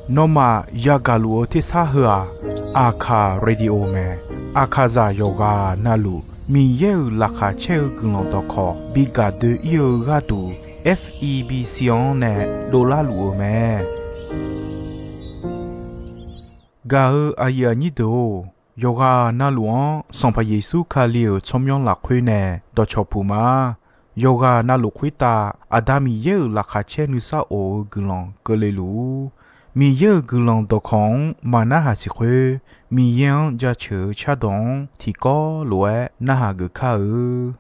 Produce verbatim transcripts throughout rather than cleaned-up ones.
Nawmaf yagaq luf-eu tersar heu-aq, Aqkaq Radio mae. Aqkaqzaq yawqghaq navluf Miqyaer-euq laqkhaq caer-eu guiqlanq dawqkawq bi gaq doe-ir-eu gharduq, F E B C-anr nae dovlar luf-eu mae. Gaq-eu aqyuif aqnyir deuq-or, yawqghaq navluf-anr Sanqpaq Yeqsur Kali-euq tsawrmyanr lafkhoer nae dawqcawq puq ma. Yawqghaq navluf khoertav Aqda Miqyaer-euq laqkhaq caer nuisar of-eu guiqlanq keuvle luf-ur. Miqyaer-euq guiqlanq dawqkawq-anr maqnarhaq siq khoer, Miqyaer-anr jaceuq-eu cardawq-anr tiqkawv lof-aer narhaq geuf kar-eu.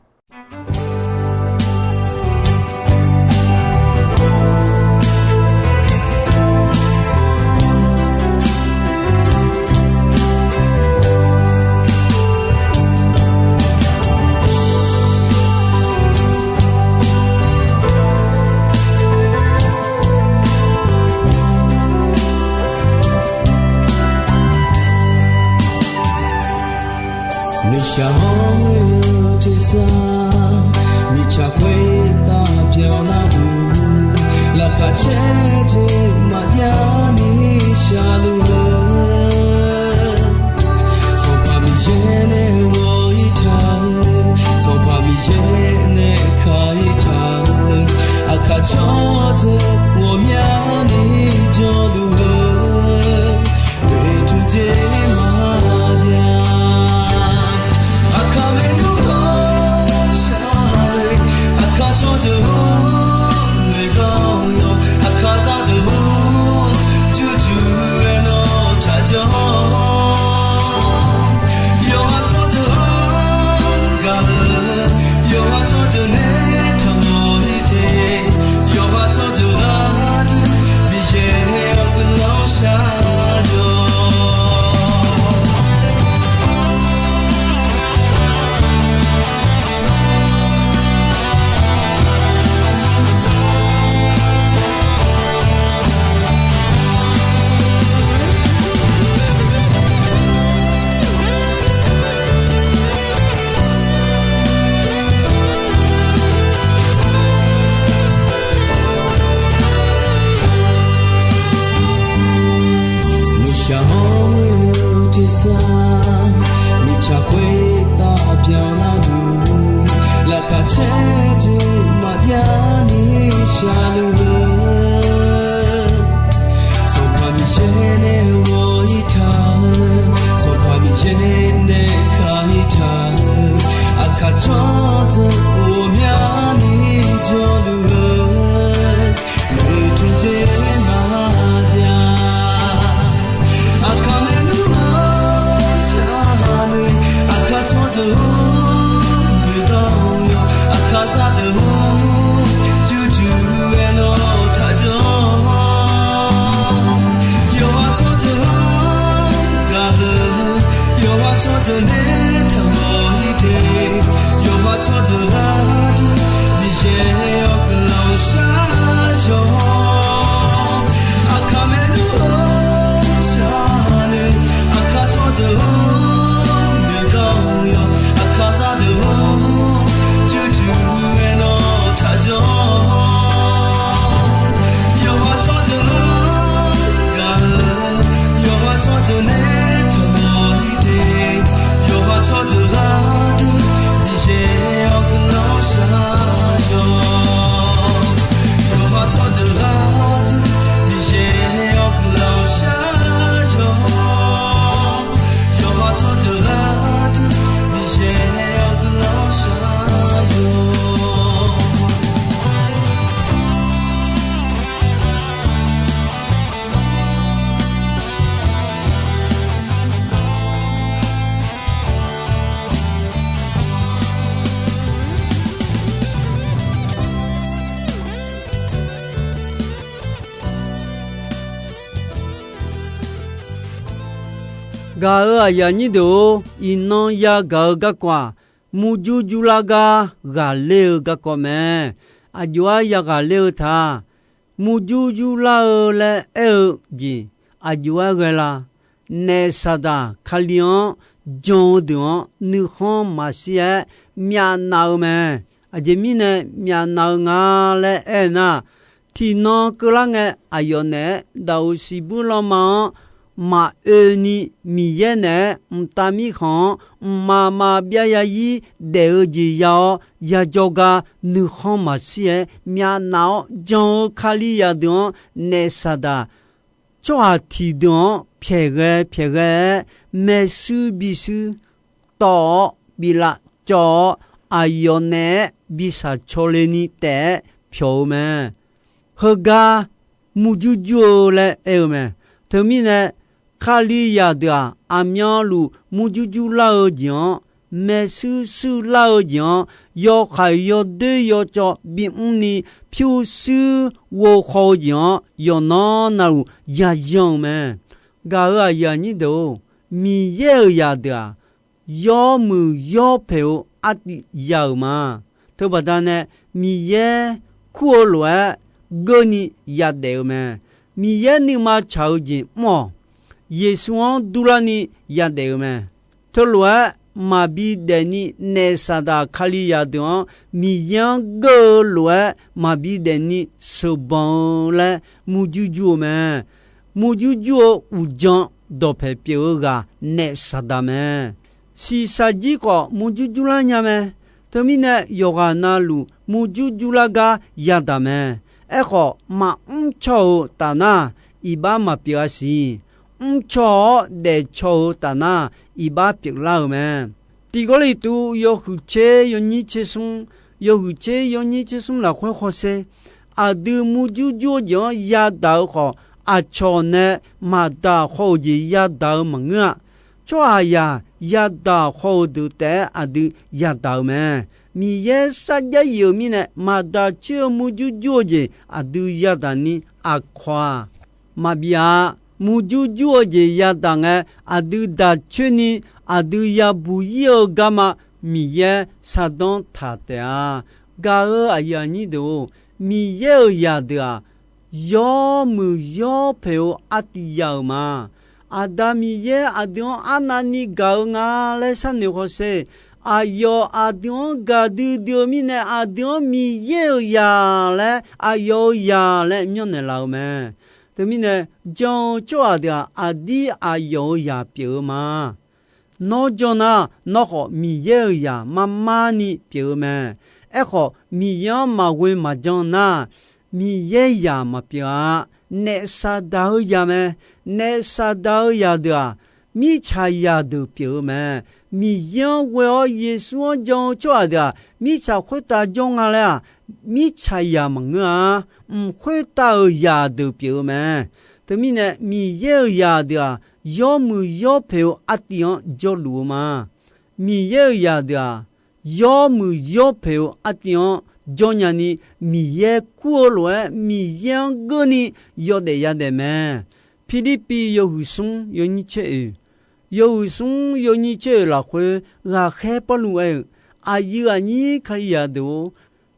Nuishaq hawr-eu tersar, mirtsaq khoertav byanlar-eu, laqkhaq caer jeq maqjav ni shaqluf-eu, Sanqpaq Miqyaer nae ghawq-ir taq-eu, Sanqpaq Miqyaer nae ka-ir taq-eu, aqkaq tsawrdeuq ghawqmyani jawrluf-eu, oeqtmq jeq maqjav. Aqkaq maernmr ghawqshaq le, aqkaq tsawrdeuq-or, noeqgar-awr yawq, aqkaq zaqdeuq-or, jurjur-aer nawr taqjanr. Yawqha tsawrdeuq-anr gaq-eu, yawqha tsawrdeuq nae taqmawf-ir te, yawqha tsawrdeuq gharduq Miqyaer-awr guiqlanq shar-awq. Nuishaq hawr-eu tersar, mirtsaq khoertav byanlar-eu, laqkhaq caer jeq maqjav ni shaqluf-eu, Sanqpaq Miqyaer nae ghawq-ir taq-eu, Sanqpaq Miqyaer nae ka-ir taq-eu, aqkaq tsawrdeuq ghawqmyani jawrluf-eu, oeqtmq jeq maqjav. Aqkaq maernmr ghawqshaq le, aqkaq tsawrdeuq-or, noeqgar-awr yawq, aqkaq zaqdeuq-or, jurjur-aer nawr taqjanr. Yawqha tsawrdeuq-anr gaq-eu, yawqha tsawrdeuq nae taqmawf-ir te, yawqha tsawrdeuq gharduq Miqyaer-awr guiqlanq shar-awq. Aqkaq maernmr ghawqshaq le, aqkaq tsawrdeuq-or, noeqgar-awr yawq, aqkaq zaqdeuq-or, jurjur-aer nawr taqjanr. Yawqha tsawrdeuq-anr gaq-eu, yawqha tsawrdeuq nae taqmawf-ir te, yawqha tsawrdeuq gharduq Miqyaer-awr guiqlanq shar-awq. Yawqha tsawrdeuq gharduq Miqyaer-awr guiqlanq shar-awq. Yawqha tsawrdeuq gharduq Miqyaer-awr guiqlanq shar-awq. Gaq-eu aqyuif aqnyir deuq-or, iqnan yagaq-eu garkawv-aq, murjur jurlar gar ghaqler-eu garkawv mae. Aqjox-aer yaghaqler-eu ta. Murjur jurlar-eu laer aer-eu jeq aqjox-aer ghae la? Naef Saqdaq Kali-anr jan-eu deuq-anr nuikhanr maqshir-aer myavnav-eu mae. Aqjeq mirnae myavnav-eu nga laer aer-eu nar, Tiqnan keuvlar ngae, aqyawf naeq-aer daqoq siqbuir lanma-anr maqoeni, Miqyaer naeq-aer mqtav mirkhanq-anr mqmaq maqbyav yarzir daef-eu jeq ya-awr, yajawr gar nuikhanr maqshir-aer myavnav-awr jan-eu Kalizaq deuq-anr naef Saqdaq tsawrhaq tiqdeuq-anr pyaeqghae pyaeqghae-aer maershuir bishuir tawv-awr bi lavcawv-awr, aqyawf naeq-aer bi shaqcaw le ni taef-aer pyawq-eu mae. Heugar murjur jur-eu laer aer-eu mae. Teumirnae, Kalizaq deuq-aq, aqmyanluf murjur jur lar-eu jeq-anr, maershuir shuir lar-eu jeq-anr, yawkhaeq yawdoer yawcawv bimr ni pyurshuir ghovkhaw-eu jeq-anr, yawqnan navluf yayan-eu mae. Gaq-euq aqyuif aqnyir deuq-or, Miqyaer-euq zaqdeuq-aq, yawmuiq yawpaeq-eu artiv ya-euq ma. Teubaqda nae, Miqyaer kur-eu lof-aer geurni yadaef-eu mae. Miqyaer nuima tsaq-eu jeq mr-awq. Yeqsur-anr durlarni yadaef-eu mae. Teulof-aer maqbi daefni naef Saqdaq Kalizaq deuq-anr Miqyaer-anr geur-eu lof-aer maqbi daefni sheuqbanq-eu laer murjur jur-eu mae. Murjur jur-eu uqdzan dawqpaeq pyeuf-eu ghaq naef Saqdaq mae. Shiqshaq jir khawf murjur jurlar nya mae. Teumirnae yawqghaq navluf murjur jurlar gar yadaq mae. Aerkhawf, maqmr caw-euq taf nar, iqbax maqpyeuf-a siq. Mrcaw-awr daefcaw-eu taf nar, iqbax pyeuflar-euq mae. Tiq Gawrliqtu yawhuiq tser yawnyir tser smr, yawhuiq tser yawnyir tser smr lafkhoer hawsher, aqdui murjur jur-eu jeq-anr yadaq-eu khawf, aqcawq nae maqdaq khawf-euq jeq yadaq-eu maqngeur-a. Tsawrhaqzaq yadaq khawf-euq deuq taef-aer aqdui yadaq-eu mae. Miqyaer sarjax yif-euq mirnae maqdaq coer-eu murjur jur-eu jeq aqdui yadaq ni aqkawq-aq maqbif-a. Murjur jur-eu jeq yadaq ngae, aqdui daq coer ni aqdui yabuq ir-eu garma Miqyaer shardanr taq taef-a. Gaq-euq aqyuif aqnyir deuq-or, Miqyaer-euq zaqdeuq-aq, yawmuiq yawpaeq-eu artiv ya-euq ma. Aqda Miqyaer aqdui-anr arnavni gaq-eu nga laer sharnoeq hawsher. Aqyawf aqdui-anr gaqdui dui-eu mirnae, aqdui-anr Miqyaer-euq zaq laer, aqyawf-euq zaq laer myanrnaeq laf-eu mae. Teumirnae, jan-eu tsawrhaq deuq-aq, aqdir aqyawf-euq zaq pyeuf-eu ma. Nawr jan nar, nawr khawf Miqyaer-euq zaq marmar ni pyeuf-eu mae. Aerkhawf, Miqyaer-anr maqghoe maqjan nar, Miqyaer zaq maqpyeuf-a. Naef Saqdaq-eu zaq mae. Naef Saqdaq-eu zaq deuq-aq, mirtsaqzaq deuq pyeuf-eu mae. Miqyaer-anr ghoe-awr Yeqsur-anr jan-eu tsawrhaq deuq-aq, mirtsaq khoertav jawr nga laer-aq, mirtsaqzaq maqngeur-a. Mq khoertav-euq zaq deuq pyeuf-eu mae. Teumirnae, Miqyaer-euq zaq deuq-aq, yawmuiq yawpaeq-eu artiv-anr jawrluf-eu ma. Miqyaer-euq zaq deuq-aq, yawmuiq yawpaeq-eu artiv-anr jawrnya ni, Miqyaer kur-eu lof-aer Miqyaer-anr geurni yawdaef yadaef mae. Pirlirpiv yawhuiq smr yawnyir tser oeq, yawhuiq smr yawnyir tser oeq lafkhoer ghaqkhaer Pawrluv aer-euq, aqyuif aqnyir Kalizaq deuq-or,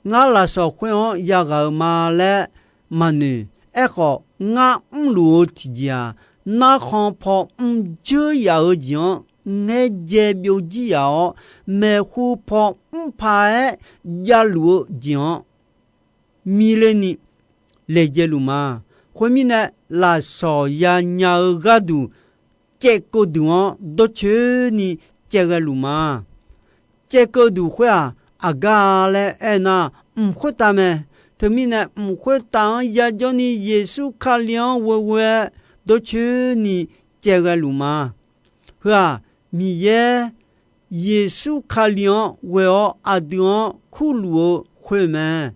ngar lafsawq khoer-anr yaghaq-euq ma laer maqnoeq. Aerkhawf, ngar mrluf-eu tiqjeq-aq, narkhan paw mrjeur yaf-eu jeq-anr ngaerdzae byovjir yaf-awr, maeqhu paw mrpaq-aer javluf-eu jeq-anr milerni laejae luf ma. Khoermirnae, lafsawq yanya-eu gharduq caevkeuv duq-anr dawrcoeni caevghae luf ma. Caevkeuv duq khoer-aq, aqgar laer aernar, mq khoertav mae. Teumirnae, mq khoertav-anr yajawr ni Yeqsur Kali-anr ghoeghoe-aer dawrcoeni caevghae luf ma. Heu-aq, Miqyaer Yeqsur Kali-anr ghoe-awr aqdui-anr kurluf-eu khoer mae.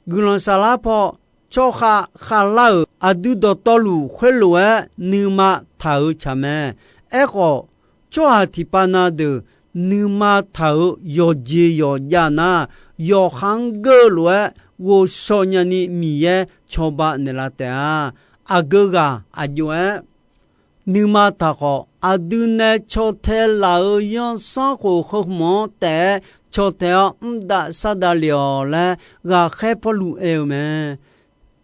Guiqlanq saflar paw tsawrkhav khavlar-euq aqdui dawqtawvluf khoerlof-aer nuima taq-euq tsaq mae. Aerkhawf, tsawrhaq tiqpav na deuq nuima taq-euq yawqjeq yawqjav nar, yawqha-anr geur-eu lof-aer ghovshaw nyani Miqyaer cawba naeqlaf taef-a. Aqgeu ghaq aqjox-aer nuima taq khawf, aqdui nae caw tae laf-euq zanrsanrkhof heu hmq-anr taef-aer caw tae-awr mr dav sar dav lef-awq laer, ghaqkhaer Pawrluv aer-eu mae.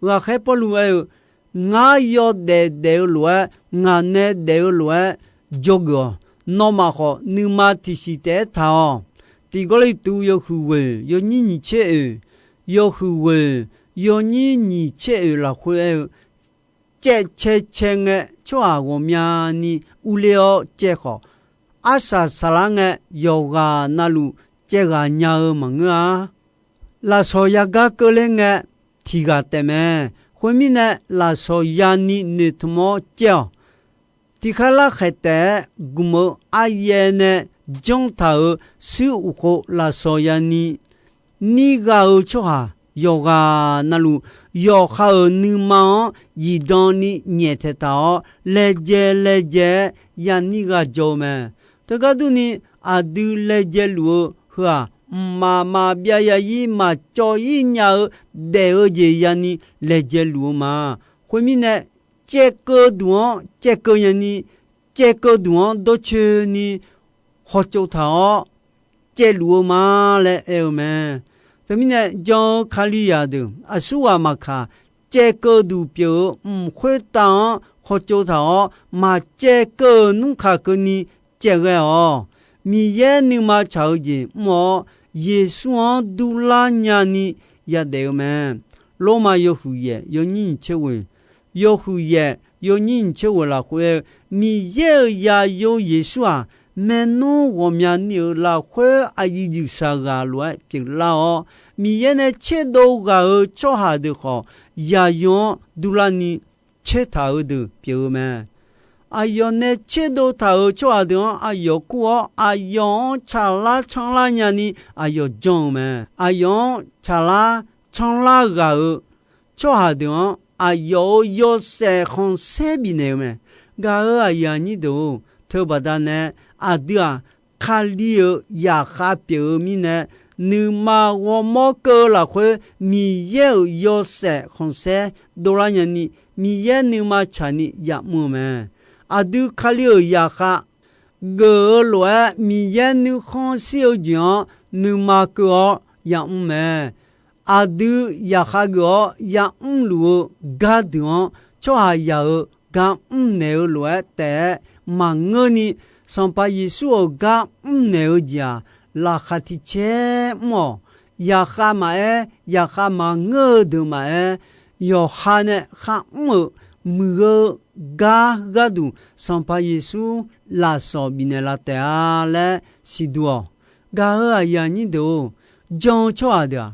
Ghaqkhaer Pawrluv aer-eu, Ngar yawdaef daef-eu lof-aer, ngaq nae daef-eu lof-aer dzawgeuf-awq. Nawmaf khawf, nuima tiqsiq taef-aer taq-awq. Tiq Gawrliqtu yawhuiq ghoeq yawnyir nyiq tser oeq, yawhuiq ghoeq yawnyir nyiq tser oeq lafkhoer aer-eu, caev cae cae ngae tsawrhaq ghawqmyani urler-awr caev khawf, arsaq saqlar ngae yawqghaq navluf caev ghaq nya-eu maqngeur-a. Lafsawq yagar keuvler ngae tiq ghaq taef mae. Khoermirnae, lafsawq yani noeqtmq-awr caev-awq. Tiqkhaer larkhaeq taef-aer gmq-eu aryaev nae janr taq-euq suir uqkhov lafsawq yani nir gha-eu tsawrhaq yawqghaq navluf, yawqha-euq nuima-anr zifdan ni nyaeftaeq taq-awr, laejae laejae-aer yanir gha jaw-eu mae. Teugar durni, aqdui laejae luf-eu heu-aq, mqmaq maqbyav yazir maqcawv-ir nya-eu daef-eu jeq yani laejae luf-eu ma. Khoermirnae, caevkeuv duq-anr caevkeuv nyani, caevkeuv duq-anr dawrcoeni hawtsov taq-awr caevluf-eu ma laer aer-eu mae. Teumirnae, jan-eu Kalizaq deuq aqsurghaq maqkaq, caevkeuv duq pyeuf-eu mq khoertav-anr hawtsov taq-awr, maqcaevkeuv-euq nmr kaq keuvni caevghae-awq. Miqyaer nuima tsaq-eu jeq mr-awr, Yeqsur-anr durlar nyani yadaef-eu mae. Lormav yawhuiq yaef yawnyir nyiq tser ghoeq, yawhuiq yaef yawnyir nyiq tser ghoeq lafkhoer aer-eu, Miqyaer-euq zaqyo Yeqsur-aq, maernmr ghawqmyani-euq lafkhoer aqyuif yuifshaq ghaq lof-aer pyeuflar-awr, Miqyaer nae tserdov ghaq-euq tsawrhaq deuq khawf, zaqyo-anr durlarni tsertaq-eu deuq pyeuf-eu mae. Aqyawf nae tserdov taq-euq tsawrhaq deuq-anr aqyawf kur-awr, aqyawf-anr tsaqlar tsanrlar nyani aqyawf janr-eu mae. Aqyawf-anr tsaqlar tsanrlar ghaq-euq tsawrhaq deuq-anr aqyawf-euq yawshaef khanqsaer bifnaeq-eu mae. Gaq-euq aqyuif aqnyir deuq-or, teubaqda nae aqdui-aq, Kali-euq zaqkhav pyeuf-eu mirnae, nuima ghawrmawr keuv-eu lafkhoer Miqyaer-euq yawshaef khanqsaer dovlar nyani, Miqyaer nuima tsaqni yamr-eu mae. Aqdui Kali-euq zaqkhav geuf-eu lof-aer Miqyaer nuikhanr shir-eu jeq-anr nuima keuv-awr yamr mae. Aqdui zaqkhav geuf-awr yamr luf-eu gardeuq-anr, tsawrhaqzaq-euq gar mrnaeq-eu lof-aer taef-aer maqngeurni, Sanqpaq Yeqsur-euq gar mrnaeq-eu jeq-aq, laqkhaq tiq caer mr-awq. Zaqkhav maqaer, zaqkhav maqngeur-eu deuq maqaer, yawqha nae kharmr-euq muiq-eu gar gharduq Sanqpaq Yeqsur lafsawq bifnaeq laf taef-a laer siqduq-awq. Gaq-euq aqyuif aqnyir deuq-or, jan-eu tsawrhaq deuq-aq,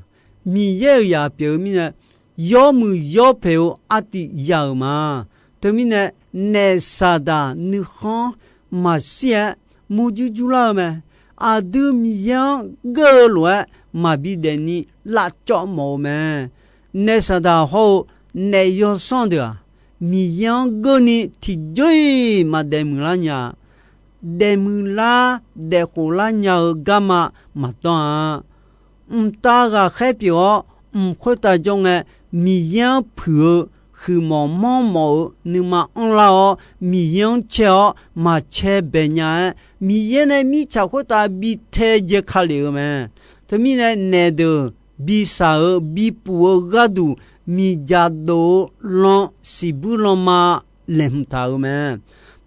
Miqyaer-euq zaq pyeuf-eu mirnae, yawmuiq yawpaeq-eu artiv ya-euq ma. Teumirnae, naef Saqdaq nuikhanr maqshir-aer murjur jurlar-eu mae. Aqdui Miqyaer-anr geur-eu lof-aer maqbi daefni lavcawv mawf-eu mae. Naef Saqdaq hawr-eu naef yawsanr deuq-aq, Miqyaer-anr geurni tiqjawr-iq maqdaef muiqlar nya-a. Daef muiqlar daef khoflar nya-eu garma maqdawr-a. Mqtav ghaqkhaer pyeuf-awr, mq khoertav jawr ngae, Miqyaer-anr puiq-eu huiqmawf manrmawf-eu nuima anrlar-awr, Miqyaer-anr cae-awr maqcae bae nya-aer, Miqyaer nae mirtsaq khoertav bi tae jae ka lef-eu mae. Teumirnae, naef deuq bi shaq-eu bi puf-eu gharduq, miqdzaq dof-eu lan siqbuir lanma laeqhmq taq-euq mae.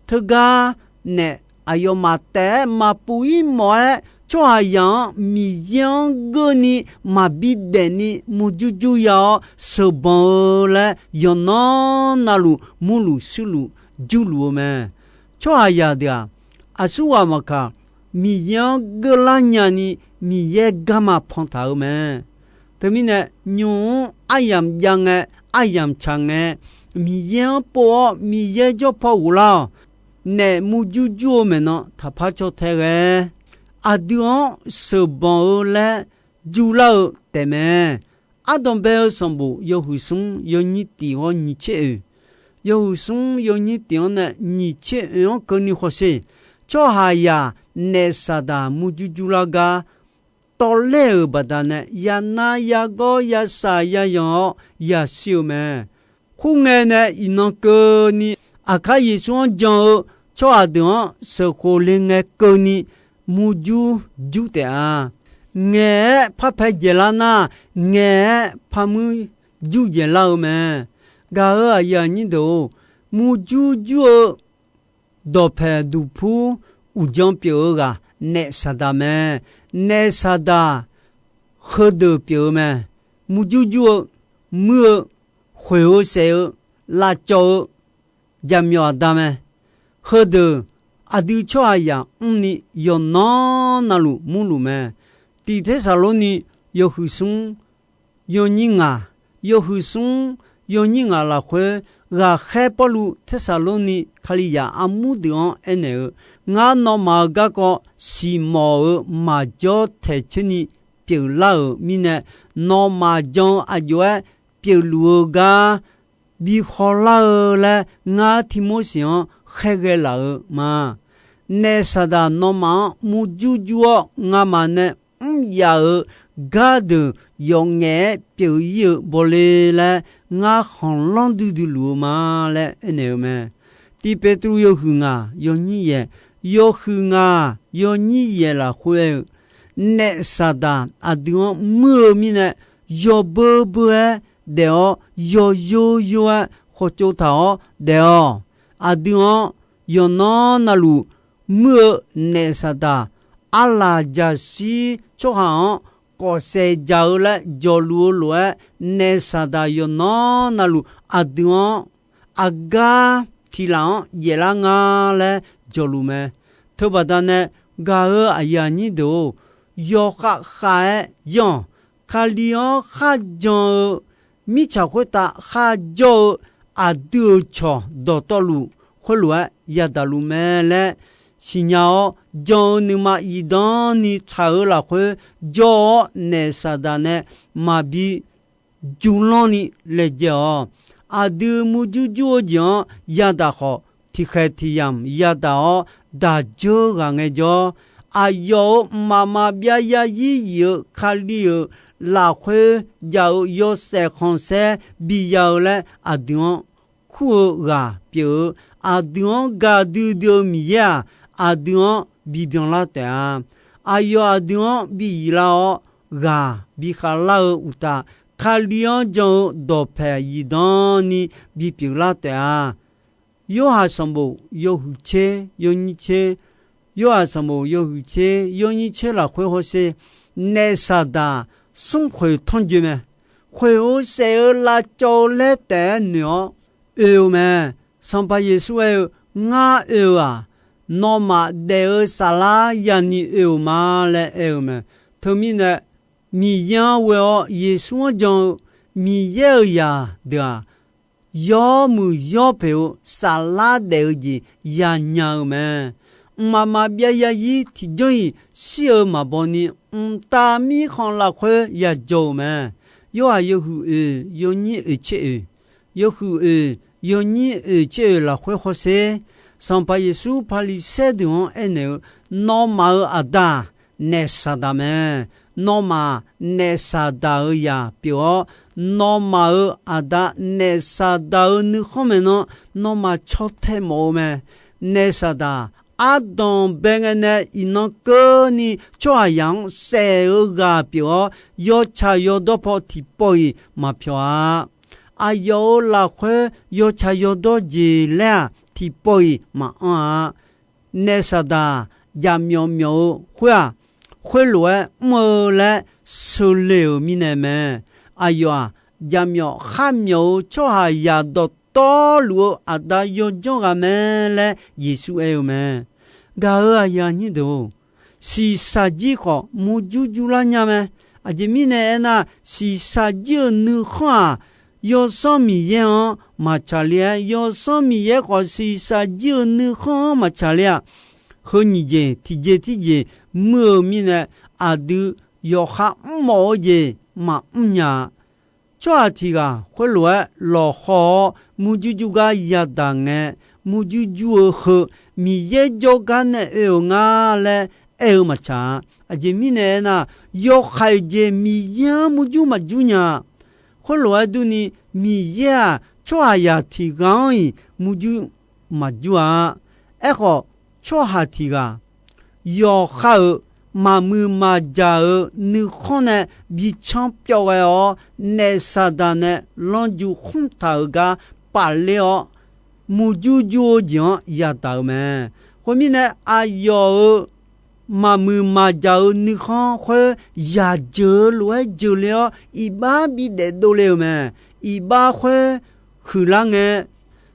Teugar naef aqyawfmaf taef-aer maqpuf-ir mawf-aer, tsawrhaqzaq-anr Miqyaer-anr geurni maqbi daefni murjur jur ya-awr sheuqbanq-eu laer yawqnan navluf murluf shuirluf jurluf-eu mae. Tsawrhaqzaq deuq-aq, aqsurghaq maqkaq, Miqyaer-anr geurlar nyani Miqyaer garma pantaq-eu mae. Teumirnae, nymq-mr aryamq jav ngae, aryamq tsaq ngae, Miqyaer-anr pov-awr Miqyaer jawr paw ghoflar-awq. Naef murjur jur-eu maeqnan taqpar caw tae ghae, aqdui-anr sheuqbanq-eu laer jurlar-eu taefmae. Ardanqbae-eu sanqbof yawhuiq smr yawnyir tiq hawr nyiq tser oeq, yawhuiq smr yawnyir tiq-anr nae nyiq tser oeq-anr keuvni hawsher. Tsawrhaqzaq naef Saqdaq murjur jurlar gar tawvler-euq baqdanae, yanav yagawr yashaq yazanq-awr yashir-eu mae. Khoerngae nae iqnan keuvni, Aqkar Yeqsur-anr jan-eu tsawrhaq deuq-anr sheuqkhof le ngae keuvni murjur jur taef-a. Ngaeq-aer parpae dzaeqlar nar, ngaeq-aer parmuir jur dzaeqlar-eu mae. Gaq-euq aqyuif aqnyir deuq-or, murjur jur-eu dawqpaeq duqpur uqdzan pyeuf-eu ghaq naef Saqdaq mae. Naef Saqdaq heudeuq pyeuf-eu mae. Murjur jur-eu muir-eu, khoeq-eu saef-eu, lavcawv-eu jaqmyawf aqda mae. Heudeuq aqdui tsawrhaqzaq mrni yawqnan navluf murluf mae. Tiq Tersaqlorni yawhuiq smr yawnyir ngaq, yawhuiq smr yawnyir ngaq lafkhoer, ghaqkhaer Pawrluv Tersaqlorni Kalizaq armur deuq-anr aernaeq-eu, Ngar nawmaf-euq garkawv siqmawf-euq maqjawr taeq coerni pyeuflar-euq mirnae, nawmaf jan-eu aqjox-aer pyeufluf-eu gar bi hawlar-eu laer ngar Tirmorseq-anr khaerghae laf-eu ma. Naef Saqdaq nawmaf-anr murjur jur-awr, ngamaf nae mr yaf-euq gardeuq yawf ngaef-aer pyeuf-ir-eu bawle laer ngar khanqlanr duidui luf-eu ma laer aernaeq-eu mae. Tiq Peqtruv yawhuiq ngaq yawnyir yaeq, yawhuiq ngaq yawnyir yaeq lafkhoer aer-eu, Naef Saqdaq aqdui-anr muir-eu mirnae, yawbeur beur-aer daef-awr, yawyor yor-aer khawtsov taq-awr daef-awq. Aqdui-anr yawqnan navluf muir-eu naef Saqdaq, arlaq jaqshir tsawrhaq-anr kawf saef jaq-eu laer jawqluf-eu lof-aer, naef Saqdaq yawqnan navluf aqdui-anr aqgar tiqlaf-anr yaeflar nga laer jawqluf mae. Teubaqda nae gaq-eu aqyuif aqnyir deuq-or, yawkhav khav-aer yanr-awq. Kali-anr kharjan-eu mirtsaq khoertav kharjawr-eu aqdui-euq cawq dawqtawvluf khoerlof-aer yadaq luf mae laer siqnya-awr, jan-eu nuima zifdanni tsaq-eu lafkhoer jawr-awr, naef Saqdaq nae maqbi jmrlanr ni laejae-awq. Aqdui murjur jur-eu jeq-anr yadaq khawf, tiqkhaeq tiqyamq yadaq-awr daq dzeur ghaq ngaejawr, aqyawf-euq mqmaq maqbyav yarzir yif-eu Kali-euq lafkhoer jav-eu yawshaef khanqsaer biya-eu laer aqdui-anr kur-eu ghaq pyeuf-eu, aqdui-anr gaqdui dui-eu Miqyaer-aq, aqdui-anr bibyan lar taef-a. Aqyawf aqdui-anr bi yif lar-awr, ghaq bi khavlar-eu uqtaf, Kali-anr jan-eu dawqpaeq zifdanni bipyeuf lar taef-a. Yorhaq sanqbof yawhuiq tser yawnyir tser, Yorhaq sanqbof yawhuiq tser yawnyir tser lafkhoer hawsher, naef Saqdaq smrkhoeq tanrjoe mae. Khoeq-eu saef-eu lavcawv-eu laer taef-aer noeq-awr oe-eu mae. Sanqpaq Yeqsur aer-eu, Ngar oe-eu-aq, nawmaf daef-eu saflar yani oe-euq ma laer aer-eu mae. Teumirnae, Miqyaer-anr ghoe-awr Yeqsur-anr jan-eu Miqyaer-euq zaqdeuq-aq, yawmuiq yawpoeq-eu saflar daef-eu jeq yanya-eu mae. Mqmaq maqbyav yarzir tiqjanr-iq shir-eu maqbaw ni, mqtav mirkhanq lafkhoer yajawr-euq mae. Yorhaq yawhuiq oeq yawnyir oeq tser oeq, yawhuiq oeq yawnyir oeq tser oeq lafkhoer hawsher, Sanqpaq Yeqsur Paqliqsaer deuq-anr aernaeq-eu, Nawmaf-euq aqda-aq, naef Saqdaq mae. Nawmaf naef Saqdaq-euq zaq pyeuf-awr, nawmaf-euq aqda naef Saqdaq-euq nuikhanr maeqnan nawmaf caw tae mawf-eu mae. Naef Saqdaq ardanq bae ngae nae iqnan keuvni tsawrhaqzaq-anr saef-eu ghaq pyeuf-awr, yawtsaq yawdawr paw tiqpawf-iq maqpyawq-a. Aqyawf-euq lafkhoer yawtsaq yawdawr jeq laer-aq, tiqpawf-iq maqanr-a. Naef Saqdaq jaqmyawf myawf-eu khoer-aq, khoerlof-aer mr-eu laer seule-euq mirnae mae. Aqyawf-aq, jaqmyawf kharmyawf-eu tsawrhaqzaq dawqtawvluf-eu Aqda yawdzanr ghaq mae laer Yeqsur aer-eu mae. Gaq-euq aqyuif aqnyir deuq-or, shiqshaq jir khawf murjur jurlar nya mae. Aqjeq mirnae aernar, shiqshaq jir-euq nuikhanr-aq, Yawsanr Miqyaer-anr maqtsaq le-aer, Yawsanr Miqyaer khawf shiqshaq jir-euq nuikhanr-anr maqtsaq le-aq, heu nyiq jeq tiqjeq tirjeq muir-eu mirnae, aqdui yawqha mrmawf-eu jeq maqmr nya-a. Tsawrhaq tiq ghaq khoerlof-aer lawqhaw-awr murjur jur gar yadaq ngae, murjur jur-eu heu Miqyaer jawrgar nae oe-euq nga laer aer-eu maqtsaq-a. Aqjeq mirnae aernar, yawkhaeq jeq Miqyaer-anr murjur maqjur nya-a. Khoerlof-aer durni, Miqyaer-aq, tsawrhaqzaq tiq ghaq-anr-iq murjur maqjur-a. Aerkhawf, tsawrhaq tiq ghaq yawqha-euq maqmuiq maqjaq-euq nuikhanr nae bicanr pyawv ghae-awr, naef Saqdaq nae lanrju khmr taq-euq gar pafler-awr, murjur jur-eu jeq-anr yadaq-euq mae. Khoermirnae, aqyawf-euq maqmuiq maqjaq-eu nuikhanr khoer yaq jeuq-eu lof-aer jeuqle-awr, iqbax bidaef dovle-euq mae. Iqbax khoer huiqlar ngae,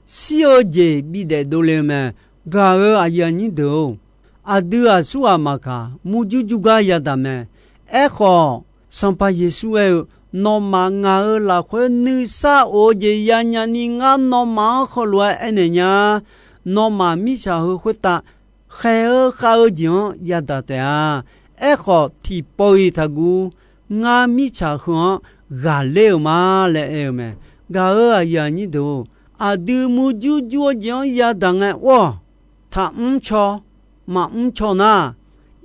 shir-eu jeq bidaef dovle-eu mae. Gaq-euq aqyuif aqnyir deuq-or, aqdui aqsurghaq maqkaq, murjur jur gar yadaq mae. Aerkhawf, Sanqpaq Yeqsur aer-eu, Nawmaf ngaq-euq lafkhoer nuisar of-eu jeq yanya ni, ngar nawmaf-anr heulof-aer aernaeq nya. Nawmaf mirtsaq heu khoertav khaeq-eu khav-eu jeq-anr yadaq taef-a. Aerkhawf, tiqpawf-iq taqguv. Ngar mirtsaq heu-anr ghaqler-euq ma laer aer-eu mae. Gaq-euq aqyuif aqnyir deuq-or, aqdui murjur jur-eu jeq-anr yadaq ngae, or, taqmr caw, maqmr caw nar,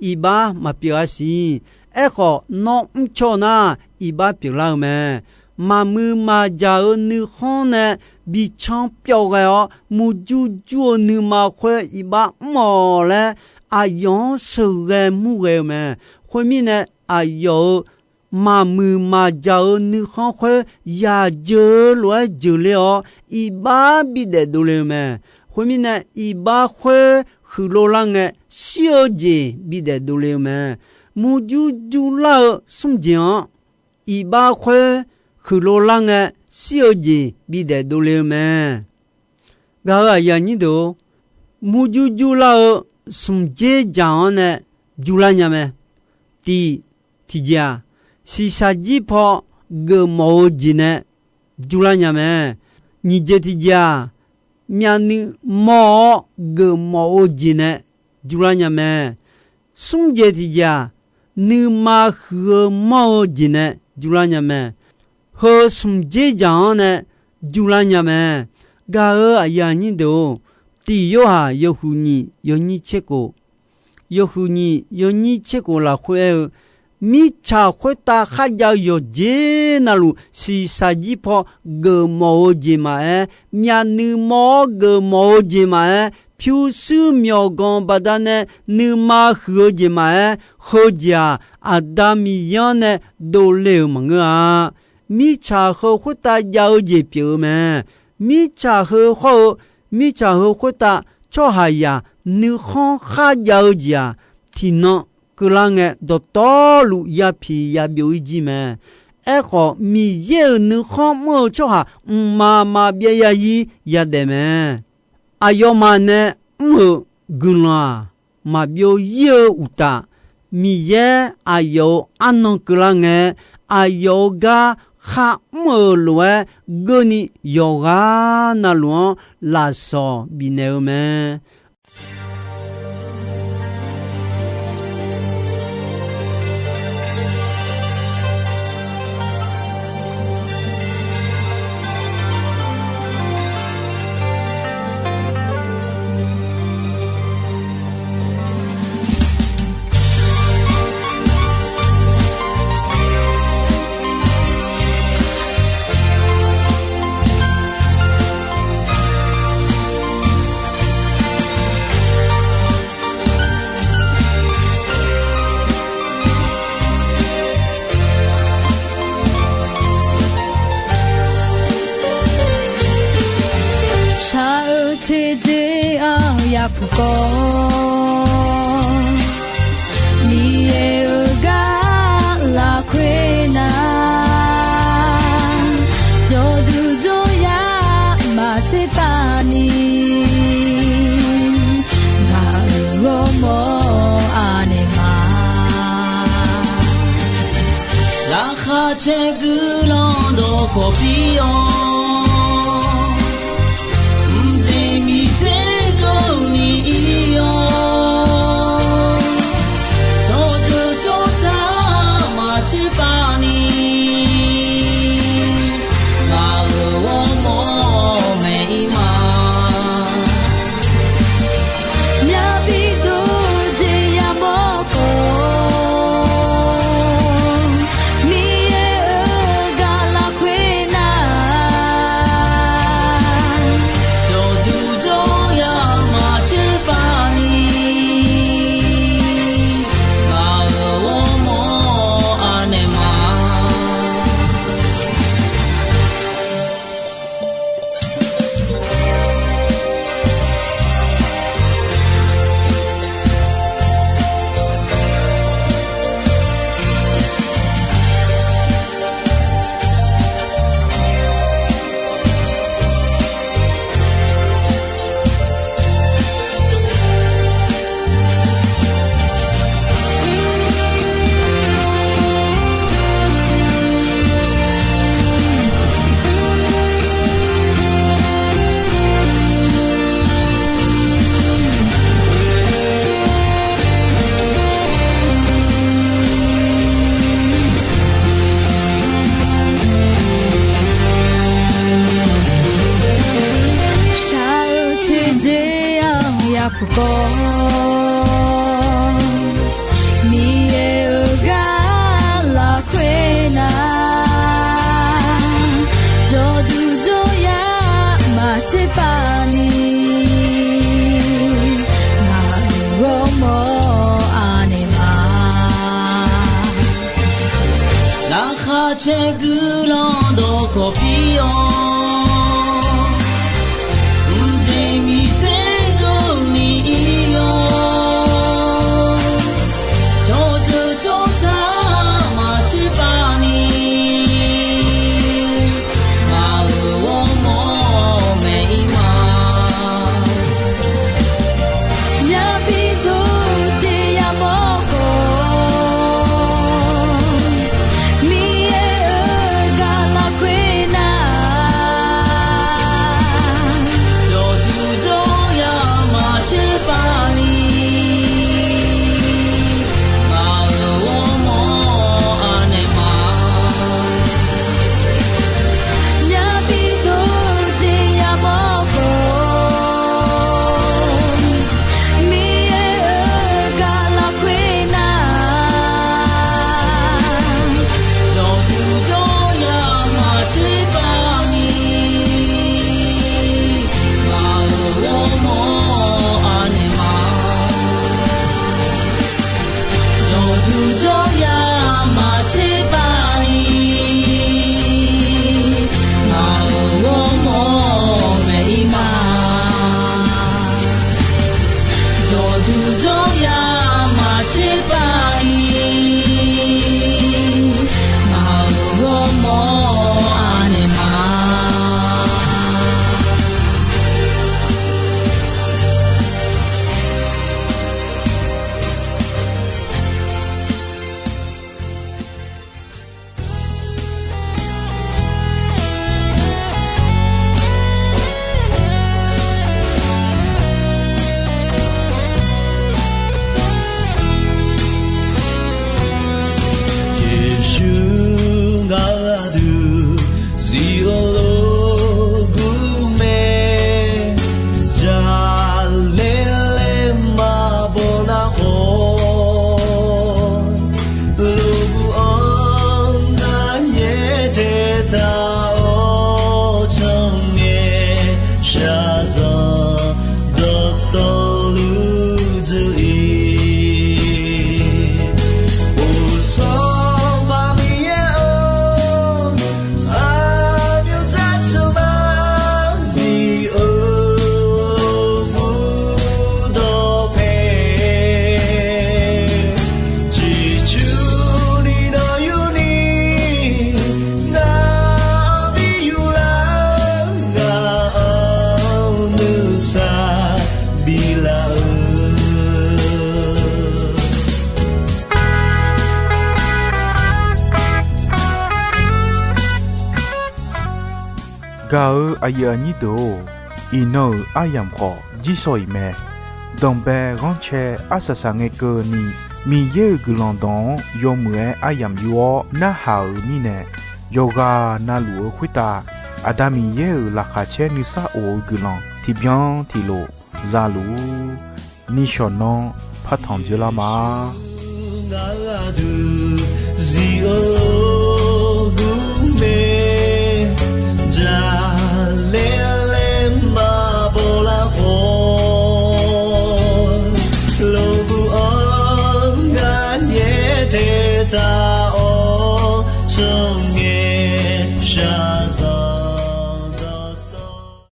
iqbax maqpyeuf-a siq. Aerkhawf, nawr mr caw nar, iqbax pyeuflar-eu mae. Maqmuiq maqjaq-eu nuikhanr nae bicanr pyawv ghae-awr, murjur jur-eu nuima khoer iqbax mr-awq laer, aqyawf-anr sheuqghae murghae-eu mae. Khoermirnae, aqyawf-euq maqmuiq maqjaq-eu nuikhanr khoer yaq jeuq-eu lof-aer jeuqle-awr, iqbax bidaef dovle-eu mae. Khoermirnae, iqbax khoer huiqlov lar ngae, shir-eu jeq bidaef dovle-eu mae. Murjur jurlar-eu smr jeq-anr, iqbax khoer huiqlov lar ngae, shir-eu jeq bidaef dovle-eu mae. Gaq-euq aqyuif aqnyir deuq-or, murjur jurlar-eu smq dzer jaq-anr nae jurlar nya mae. Tiq, tiqjeq-aq, shiqshaq jir paw geufmawf-eu jeq nae jurlar nya mae. Nyiq jeq tiqjeq-aq, myavnuiv mawr-awr geufmawf-eu jeq nae jurlar nya mae. Smr jeq tiqjeq-aq, nuima huiq-eu manr-eu jeq nae jurlar nya mae. Heu smq dzer jaq-anr nae jurlar nya mae. Gaq-euq aqyuif aqnyir deuq-or, tiq Yorhaq yawhuiq nyiq yawnyir tser khof, yawhuiq nyiq yawnyir tser khof lafkhoer aer-eu, mirtsaq khoertav kharjav-eu yawqjeq navluf, shiqshaq jir paw geufmawf-eu jeq maqaer, myavnuiv mawr-awr geufmawf-eu jeq maqaer, pyurshuir myawqganq baqdanae nuima huiq-eu jeq maqaer, heujeq-aq, Aqda Miqyaer-anr nae dovle-euq maqngeur-a. Mirtsaq heu khoertav jav-eu jeq pyeuf-eu mae. Mirtsaq heu hawr-eu, mirtsaq heu khoertav tsawrhaqzaq nuikhanr kharjav-eu jeq-aq, tiqnan keuvlar ngae dawqtawvluf yapiq yabyov-ir jir mae. Aerkhawf, Miqyaer-euq nuikhanr mr-eu tsawrhaq mqmaq maqbyav yazir yadaef mae. Aqyawfmaf nae mr-euq guiqlanq-aq, maqbyov-ir-eu uqtaf, Miqyaer aqyawf-euq arnan keuvlar ngae, aqyawf-euq gar kharmr-euq lof-aer, geurni yawqghaq navluf-anr lafsawq bifnaeq-eu mae. Shaq-eu teqdzer-anr yapuq kawv, Miqyaer-euq gar lafkhoer nar, jawrduq jawryar maqtser pav ni, ngaq-euq ghawrmawr aqnaeq ma. Laqkhaq caer guiqlanq dawqkawq pir-awr, mqjeq miqter keuvni ir-awr, tsawrjeuq tsawrca maqtser pav ni, ngaq-euq ghawrmawr maeq ir ma. Myavbi dov jeq yamawr khawf, Miqyaer-euq gar lafkhoer nar, Kawv, Miqyaer-euq gar lafkhoer nar, jawrduq jawryar maqtser pav ni, ngaq-euq ghawrmawr anaeq ma. Laqkhaq caer guiqlanq dawqkawq pir-awr, mqjeq miqter keuvni ir-awr, tsawrdeuq tsawrtaq maqtser pav ni, ngaq-euq ghawrmawr maeq ir ma. Myavbi dov jeq yamawr khawf, Miqyaer-euq gar lafkhoer nar, jawrduq jawryar maqtser pav ni, ngaq-euq ghawrmawr anaeq ma. Myavbi dov jeq yamawr khawf, Miqyaer-euq gar lafkhoer nar, jawrduq jawryar maqtser pav ni, ngaq-euq ghawrmawr anaeq ma. Jawrduq jawryar maqtser pav ni, ngaq-euq ghawrmawr maeq ir ma. Jawrduq jawryar maqtser pav ni, ngaq-euq ghawrmawr anaeq ma. Yeqsur ngaq-euq aqdui zif-eu lof gur mae, jaqlaer maqbaw nar khawf, lof gur-anr ngar nyaer taetaq-awr, tsawrngae shaqzanq dawqtawvluf dzeur-ir. Uqsanr bar Miqyaer-or, aqmyanzar tsawrmyanr zif-eu mur dawqpae, ciqcurni nawq yurni, nar-anr bi yurlar-eu, ngaq-anr nuisar biflaf-eu. Gaq-eu aqyuif aqnyir deuq-or, iqnan-euq aryamq khawf jirsawq iq mae. Danqbae ghanrcae arsaq saq ngae keuvni, Miqyaer-euq guiqlanq dawq-anr yawmuiq-aer aryamq yur-awr narhaq-euq mirnae, yawqghaq navluf-eu khoertav Aqda Miqyaer-euq laqkhaq caer nuisar of-eu guiqlanq tiqbyan tiqlof za luf-ur. Nishawq nanr partanq dzeurlar ma. Ngaq-euq aqdui zif-eu lof gur mae, jaqlaer laer maqbaw lar khawf, lof gur-anr ngar nyaer taetaq-awr, tsawrngae shaq